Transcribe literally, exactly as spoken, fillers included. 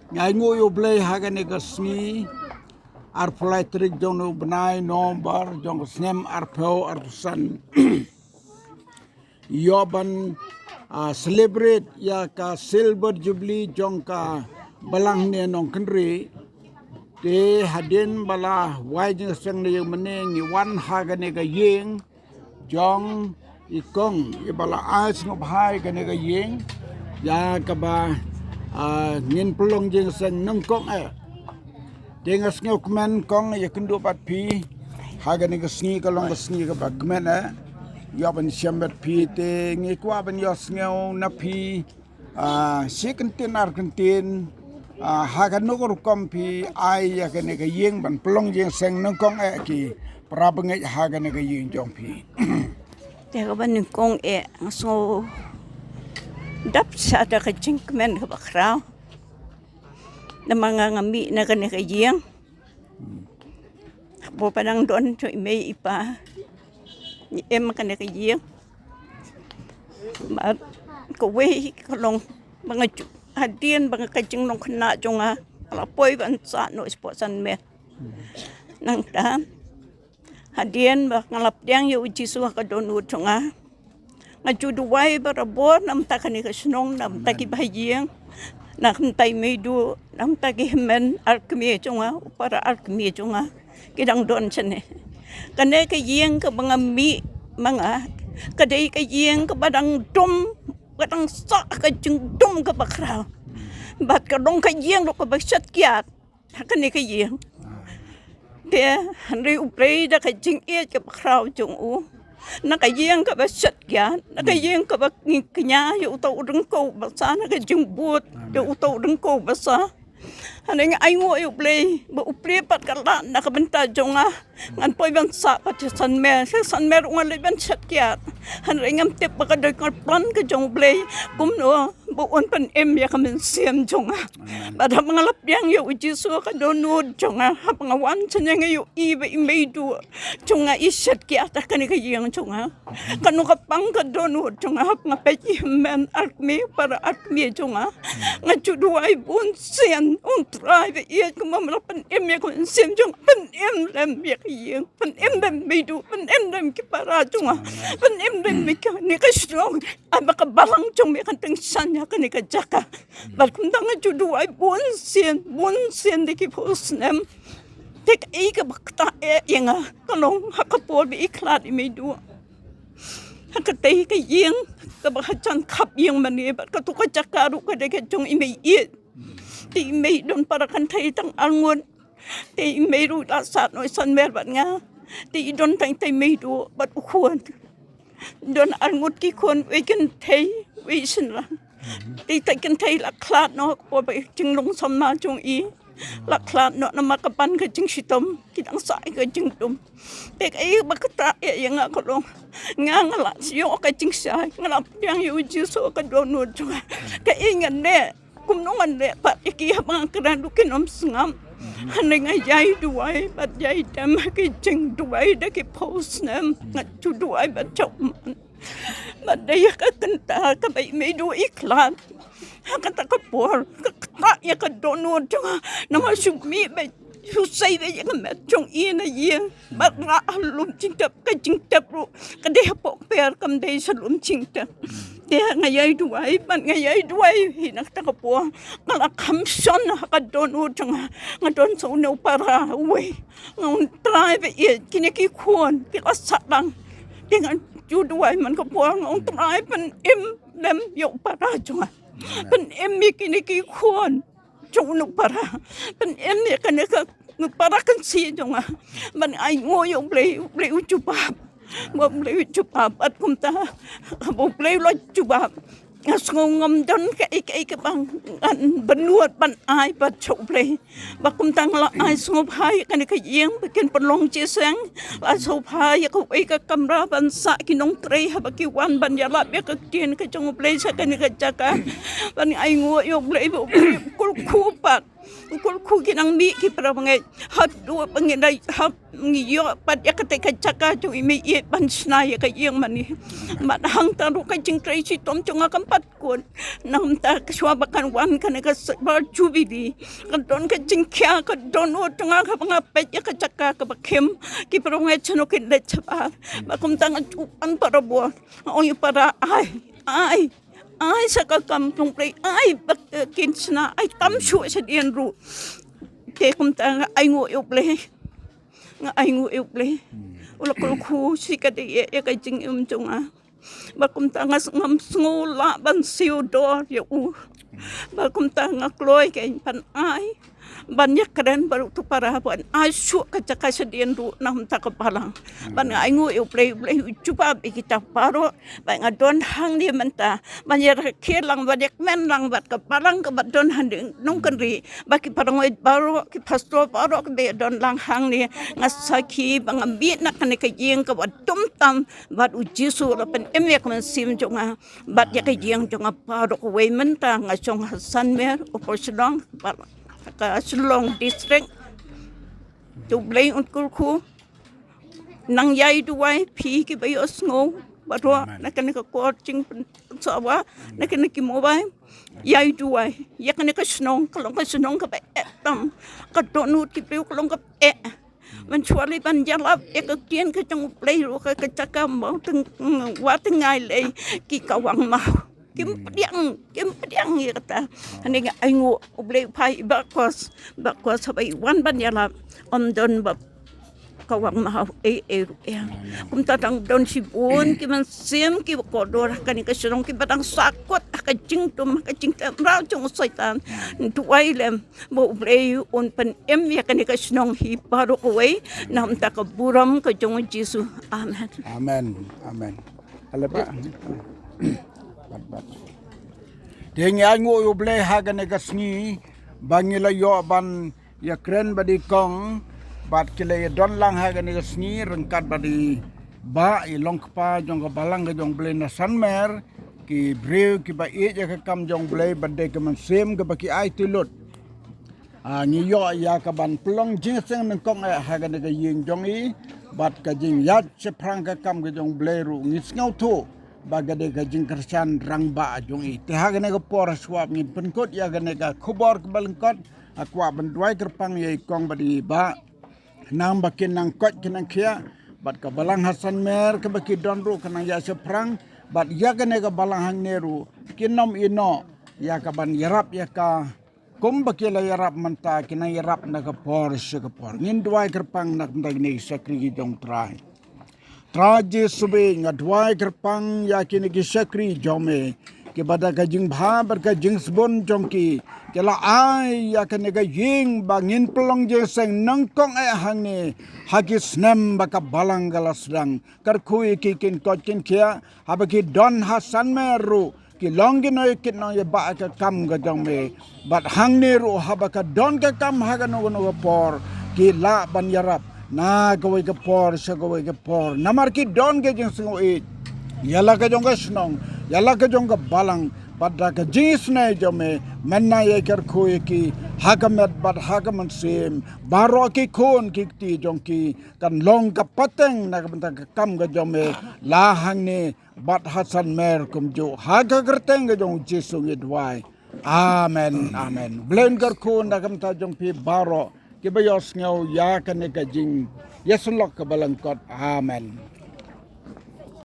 Ngi ainguh ïa U Blei ha kane ka sngi arphew lai tarik jong u bnai November jong ka snem arphew arphew san. Ïoh ban, ah, celebrate ïa ka silver jubilee jong ka balang ne Nongkynrih. Te hadien ba la wai jingïaseng na ïing mane ngi wan ha kane ka ïing jong i kong, i ba la ai sngewbha ïa kane ka ïing ïa kaba, ah, ngin pynlong jingïaseng nyngkong eh. Te nga sngewkmen kong ïakynduh bad phi ha kane ka sngi, ka long ka sngi kaba kmen eh. Ïa ban shem bad phi te ngi kwah ban ïohsngew na phi, ah, shi kyntien ar kyntien, ah, ha kano ka rukom phi ai ïa kane ka ïing ban pynlong jingïaseng nyngkong eh ki para bangeit ha kane ka ïing jong phi. Te kaba nyngkong eh nga sngewdap sha da ka jingkmen kaba khraw. Namar nga nga mih na kane ka ïing. Haba dang don jong i mei i pa, ngi im kane ka ïing. Bad kawei ka long ba nga ju, hadien ba nga ka jinglong khynnah jong nga, nga la poi ban sah noh shapoh San Mer. Nangta hadien ba nga la pdiang ïa U Jisu ha ka dohnud jong nga, nga ju duwai barabor na bynta kane ka shnong, na bynta ki bahaïing, na bynta i Meiduh, na bynta ki hynmen ar kmie jong nga, u para ar kmie jong nga ki dang don shane. Kane ka ïing kaba nga mih ma nga ka dei ka ïing kaba dang dum, ka dang sah ka jingdum kaba khraw. Bad ka long ka ïing ruh kaba shet kiad ha kane ka ïing. Te hynrei U Blei da ka jingïeit kaba khraw jong u, na ka ïing kaba shet kiad, na ka ïing kaba ngi kñia ïa uta u ryngkew basah, na ka jingbud ïa uta u ryngkew basah. Hynrei nga ainguh ïa U Blei ba U Blei pat ka lah na ka bynta jong nga. Ngan poi ban sah pat sha San Mer, sha San Mer ruh nga leit ban shet kiad. Hynrei ngam tip ba ka dei ka plan ka jong U Blei kumno ba un pynim ïa ka mynsiem jong nga. Bad haba nga la pdiang ïa U Jisu ha ka dohnud jong nga, haba nga wan shane nga ïohi ba i Meiduh jong nga i shet kiad ha kane ka ïing jong nga. Kano ka pang ka dohnud jong nga, haba nga peit i hynmen ar kmie, para ar kmie jong nga, nga ju duwai bunsien, ong Trai ba ïeit, kumba me la pynim ïa ka mynsiem jong nga, pynim lem ïa ka ïing, pynim lem Meiduh, pynim lem ki para jong nga, pynim lem ïa kane ka shnong. Ai ba ka balang jong me kan tyngshaiñ ha kane ka jaka. Bad kumta nga ju duwai bunsien, bunsien da ki phew snem. Te kaei kaba ktah eh ïa nga ka long ha ka por ba i khlad i Meiduh ha katei ka ïing kaba hajan khap ïing mane, bad kato ka jaka ruh ka dei ka jong i mei ïeit. Te i mei don para kynthei tang arngut. Te i mei ruh la sah noh sha San Mer bad nga. Te i don tang i Meiduh bad u khun. Don arngut ki khun, wei kynthei wei shynrang. Te i kynthei la khlad noh ha ka por ba i jinglong samla jong i la khlad noh namar ka ban ka jingshitom, ki dang sah ïa ka jingdum. Te kaei ba ktah eh ïa nga ka long, nga nga la ïoh ka jingshai, nga la pdiang ïa U Jisu ha ka dohnud jong nga. Kaei ngan leh, kumno ngan leh pat ïa ki haba nga kren ruh kin ym sngap. Hynrei nga ïai duwai bad ïai dem ha ki jingduwai da ki phew snem, nga ju duwai bad jop man. Bad dei ïa ka kynta kaba i Meiduh i khlad ha kata ka por, ka ktah ïa ka dohnud jong nga. Namar shu mih beit, shu sei beit ïa ka met jong i na ïing. Bad rah ha lum jingtep, ka jingtep ruh ka dei hapoh kper, kam dei sha lum jingtep. Te nga ïai duwai bad nga ïai duwai hi na kata ka por. Nga la kham shon ha ka dohnud jong nga. Nga don sa une u para uwei. Nga ong Trai ba ïeit, kine ki khun ki la sah lang. Te nga ju duwai man ka por, nga ong Trai pynim lem ïa u para jong nga. Pynim ïa kine ki khun jong une u para. Pynim ïa kane ka para kynsi jong nga. Ban ainguh ïa U Blei, U Blei u jubab. Ba U Blei u jubab, bad kumta haba U Blei u la jubab, nga sngew ngam don kaei kaei kaba ngan bynnud ban ai bad sha U Blei. Ba kumta nga la ai sngewbha ïa kane ka ïing ba kin pynlong jingïaseng. La sngewbha ïa kawei ka kamra ban sah ki nongtrei haba ki wan ban ïalap ïa ka ktien ka jong U Blei sha kane ka jaka. Ban ainguh ïa U Blei ba U Blei u kyrkhu pat Kul khu ki nang mih ki para bangeit. Haduh ba ngi dei hap ngi ïoh pat ïa kata ka jaka jong i mei i ban shna ïa ka ïing mane. Bad hangta ruh ka jingtrei shitom jong nga kam pat kut. Namar ta ka shuwa ba kan wan kane ka silver jubilee, ka don ka jingkhia, ka don u jong nga kaba nga peit ïa ka jaka kaba khim. Ki para bangeit shano kin leit shabar. Ba kumta nga ju pan para bor. Nga ong ïa para ai ai ai sa ka kam jong Blei ai ba kin shna ai tam shuh shadien ruh. Te kumta nga ai nguh ïa u Blei. Nga ai nguh ïa u Blei. U la kul khu shi ka dei ïa ka jingim jong nga. Ba kumta nga ngam sngew lah ban siew dor ïa u. Ba kumta nga kloi kein ban ai ban ïakren baroh tu para ban ai shuh ka jaka shadien ruh na kumta ka balang. Ban nga ai nguh ïa u Blei, u Blei u jubab ïa kita baroh. Ba nga don hangne mynta ban ïa rakhe lang, ban ïa kmen lang bad ka balang kaba don hangne nongkynrih. Ba ki para ngeit baroh, ki pastor baroh kiba ïa don lang hangne, nga sakhi ba nga mih na kane ka ïing kaba dum tam bad u Jisu la pynim ïa ka mynsiem jong nga bad ïa ka ïing jong nga baroh kawei. Mynta nga shong ha Sanmer, Upper Shillong, ba ka Shillong district. To Blei un kyrkhu. Nang ïai duwai phi kiba ïohsngew baroh na kane ka kor jingpynsawa na kane ki mobile. Ïai duwai ïa kane ka shnong, ka long ka shnong kaba eh tam. Ka dohnud ki briew ka long kaba eh. Mynshuwa lei ban ïalap ïa ka ktien ka jong U Blei ruh ka, ka jaka Mawtyngngai lei ki Kawang Maw. Kim pdiang, kim pdiang ïa kata. Hangne nga ai nguh U Blei u phai i Bah Kos, Bah Kos haba i wan ban ïalap ym don ba Kawang Maw ei ei ruh ïa. Kumta dang don shibun ki mynsiem kiba kordor ha kane ka shnong kiba dang sahkut ha ka jingdum ha ka jingkynraw jong u Soitan. Duwai lem ba U Blei un pynim ïa kane ka shnong hi baroh kawei na bynta ka burom ka jong U Jisu. Amen. Amen. Amen. Ale ba. Bad bad. Te ngi ai nguh ïa U Blei ha kane ka sngi ba ngi la ïoh ban ïakren bad i kong bad ki la ïadon lang ha kane ka sngi ryngkat bad i Bah, i long kpa jong ka balang ka jong U Blei na Sanmer, ki briew kiba ïeit ïa ka kam jong U Blei bad dei ka mynsiem kaba ki aiti lut. Ah, ngi ïoh ïa ka ban pynlong jingïaseng nyngkong eh ha kane ka ïing jong i bad ka jingïaid shaphrang ka kam ka jong U Blei ruh ngi sngewthuh ba ka dei ka jingkyrshan rangbah jong i. Te ha kane ka por shuwa ngin pynkut ïa kane ka khubor kaba lyngkot, nga kwah ban duwai kyrpang ïa i kong bad i Bah. Nang ba kin nang koit kin nang khiah bad ka balang ha Sanmer kaba ki don ruh ka nang ïaid shaphrang bad ïa kane ka balang hangne ruh kin ym ïehnoh ïa ka ban ïarap ïa ka. Kumba ki la ïarap mynta ki nang ïarap na ka por sha ka por. Ngin duwai kyrpang na ka bynta kine ki shakri ki jong U Trai. Trai Jisu bad nga duwai kyrpang ïa kine ki shakri jong me kiba da ka jingbha bad ka jingsbun jong ki ki la ai ïa kane ka ïing ba ngin pynlong jingïaseng nyngkong eh hangne ha ki snem ba ka balang ka la sdang. Kyrkhu ïa ki kin koit kin khiah haba ki don ha Sanmer ruh ki long ki nongïakit nongïabah ka kam ka jong me. Bad hangne ruh haba ka don ka kam ha kano kano ka por ki lah ban ïarap na kawei ka por sha kawei ka por namar ki don ka jingsngewieit ïa la ka jong ka shnong, ïa la ka jong ka balang bad da ka jingisynei jong me. Mynta ïa kyrkhu ïa ki ha ka met bad ha ka mynsiem. Baroh ki khun ki kti jong ki kan long ka pateng na ka bynta ka kam ka jong me la hangne bad ha Sanmer kumjuh. Ha ka kyrteng ka jong U Jisu ngi duwai. Amen, amen. Blei un kyrkhu na ka bynta jong phi baroh kiba ïohsngew ïa kane ka jingïasyllok kaba lyngkot. Amen.